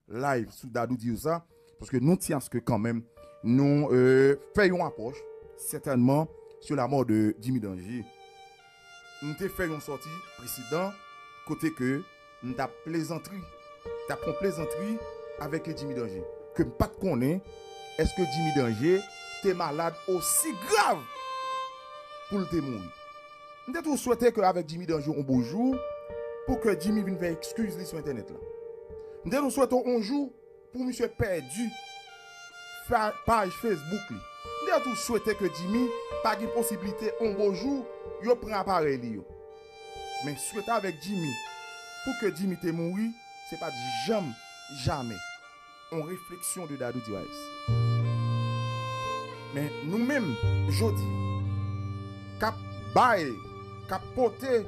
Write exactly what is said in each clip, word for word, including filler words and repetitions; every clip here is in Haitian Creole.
live sou Dadou Di Yo Sa, paske nou tyen aske kanmenm nou euh, fè yon apwòch, sètènman, sou lamò de Jimmy Danger. M te fè yon sòti presedan kote ke m t ap plezantri, t ap fè yon plezantri avèk Jimmy Danger, ke m pa t konnen èske Jimmy Danger te malad osi grav pou l te mouri. M te toujou swete ke avèk Jimmy Danger yon bo jou, pou ke Jimmy vin fè ekskiz li sou entènèt la. M te toujou swete yon jou pou misye pèdi paj Facebook li. M te toujou swete ke Jimmy pa gen posiblite yon bo jou yo pran aparèy li yo. Men swete avèk Jimmy pou ke Jimmy te mouri, se pa t janm, jamè, yon refleksyon de Dadou Di Yo Sa. Men nou menm, jodi, k ap bay, k ap pote,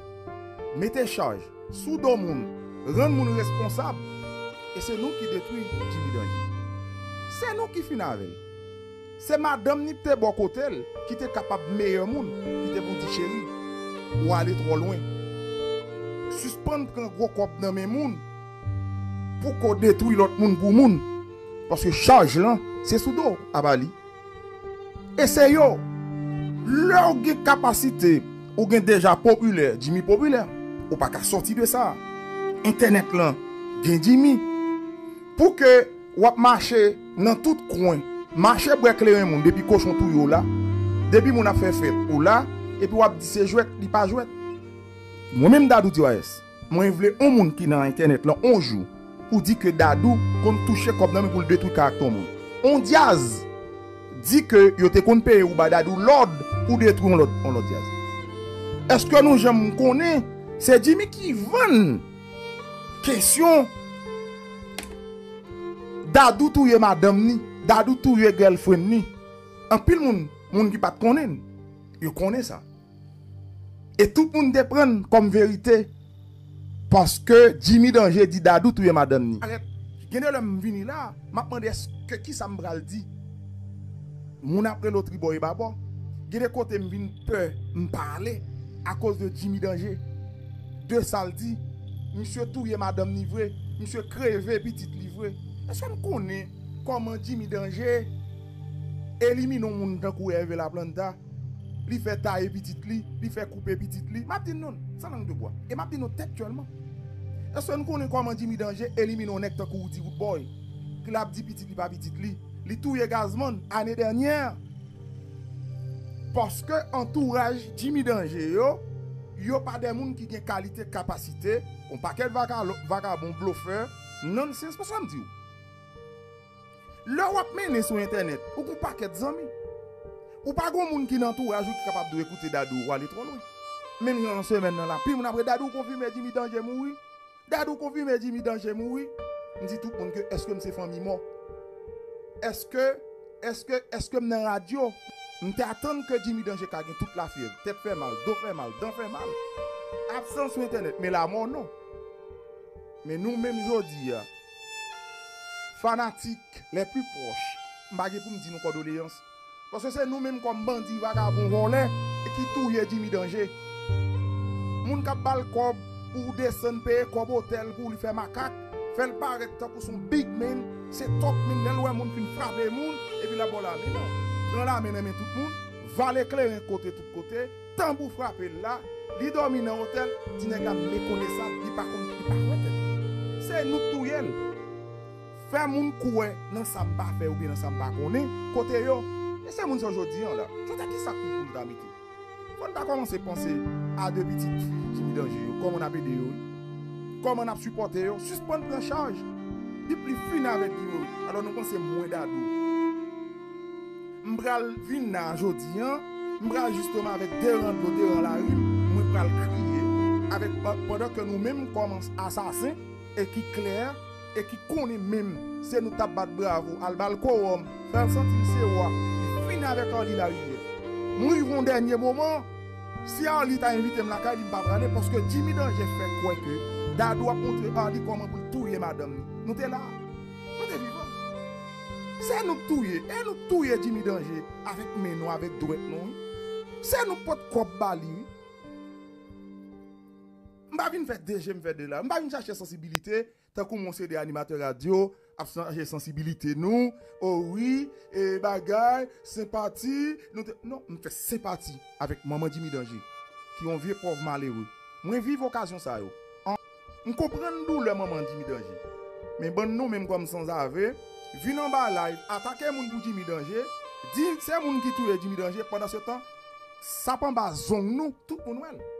mete chaj sou do moun, rann moun responsab, e se nou ki detwi Jimmy Danger. Se nou ki fin avè l. Se madanm ni te bò kote l ki te kapab meyè moun, ki te pou di cheri, ou ale twò lwen. Sispann pran gwo kòb nan men moun pou ko detwi lòt moun pou moun. Paske chaj lan, se sou do a ba li. E se yo, lè w gen kapasite, ou gen deja popilè, Jimmy popilè, ou pa ka sòti de sa. Entènèt lan gen Jimmy. Pou ke w ap mache nan tout kwen, mache bwè kleren moun depi kochon touye w la, depi moun ap fè fèt ou la, epi w ap di se jwèt, li pa jwèt. Mwen menm Dadou Di Yo Sa, mwen vle yon moun ki nan entènèt lan yon jou pou di ke Dadou konn touche kòb nan men pou l detwi karaktè yon moun. On dyaz di ke yo te konn peye ou ba Dadou lòd pou detwi yon lòt, yon lòt dyaz. Èske nou janm konnen se Jimmy ki vann kesyon Dadou touye madanm ni, Dadou touye girlfriend ni? Anpil moun, moun ki pa t konnen, yo konnen sa. E tout moun te pran l kòm verite, paske Jimmy Danger di Dadou touye madanm ni. Arèt, gen de lè m vini la, m ap mande èske kisa m pral di. Moun ap rele w tribò e babò. Gen de kote m vin pè, m pale, akoz de Jimmy Danger. De sa l di, misye touye madanm ni vre, misye kreve pitit li vre. Èske n konnen kòman Jimmy Danger elimine yon moun tankou Hervé Laplanta? Li fè taye pitit li, li fè koupe pitit li. M ap di nou, san lang de bwa. E m ap di nou tèktyèlman. Èske n konnen kòman Jimmy Danger elimine yon nèg tankou Roody Roodboy? Ki l ap di pitit li pa pitit li. Li touye Gazman ane dènyè. Paske antouraj Jimmy Danger yo, yo pa de moun ki gen kalite, kapasite, yon pakèt vakalo-, vakabon, blofè, nonsense, paske m di w. Lè w ap mennen sou entènèt, ou gon pakèt zanmi. Ou pa gon moun ki nan antouraj ou ki kapab di w ekoute Dadou, ou ale twò lwen. Menm jan nan semèn nan la, pi moun ap rele Dadou konfime Jimmy Danger mouri. Dadou konfime Jimmy Danger mouri. M di tout moun ke èske m se fanmi mò? Èske, èske, èske m nan radyo? M te atann ke Jimmy Danger ka gen tout lafyèv, tèt fè mal, do fè mal, dan fè mal. Absan sou entènèt, men lamò non. Men nou menm jodi a, fanatik, les plus proches, m pa gen pou m di nou kondoleyans. Paske se nou menm kòm bandi, vagabon, vòlè, e ki touye Jimmy Danger. Moun k ap ba l kòb pou desann peye kòb otèl pou li fè makak, fè l parèt tankou se yon big man, se top man, lè l wè moun fin frape moun, epi l ap ba w lamen non. Pran lamen nan men tout moun, vale kleren kote tout kote, tanbou frape l la, li dòmi nan otèl, di nèg la mekonesab, li pa konn, li pa wè tèt li. Se nou k touye l. Fè moun kwè nan sa m pa fè oubyen nan sa m pa konnen, kote yo? E se moun sa jodi an la. Jodi a kisa k pou nou ta mete? Fò n ta kòmanse panse a de pitit fi Jimmy Danger yo, kòman n ap ede yo, wi. Kòman n ap sipòte yo, sispann pran chaj. Li pli fin avèk yo, wi. Alò nou panse mwen Dadou. M pral vin la jodi an, m pral jisteman avèk de ran dlo, de ran larim, mwen pral kriye avèk, pandan ke nou menm kòm asasen e ki klè e ki konnen menm se nou t ap bat bravo, al ba l kowòm, fè l santi l se wa, li fin avèk Arly Larivière. M rive yon dènye moman, si Arly ta envite m lakay li, m pa prale, paske Jimmy Danger fè kwè ke Dadou ap montre Arly kòman pou l touye madanm li. Nou te la. Nou te vivan. Se nou k touye, e nou k touye Jimmy Danger avèk men nou, avèk dwèt nou, wi. Se nou k pot kòb ba li, wi. M pa vin fè de je m fè de la. M pa vin chache sansibilite, tankou mwen se de animatè radyo, ap chache sansibilite nou, o wi, e bagay, senpati, nou te, non, m fè senpati avèk manman Jimmy Danje, ki yon vye pòv malere. Mwen viv okazyon sa yo. M konprann doulè manman Jimmy Danje. Men bann nou menm kòm sanzave, vin anba live, atake moun pou Jimmy Danje, di se moun ki touye Jimmy Danje, pandan se tan, sap anba zong nou, tout moun wè l.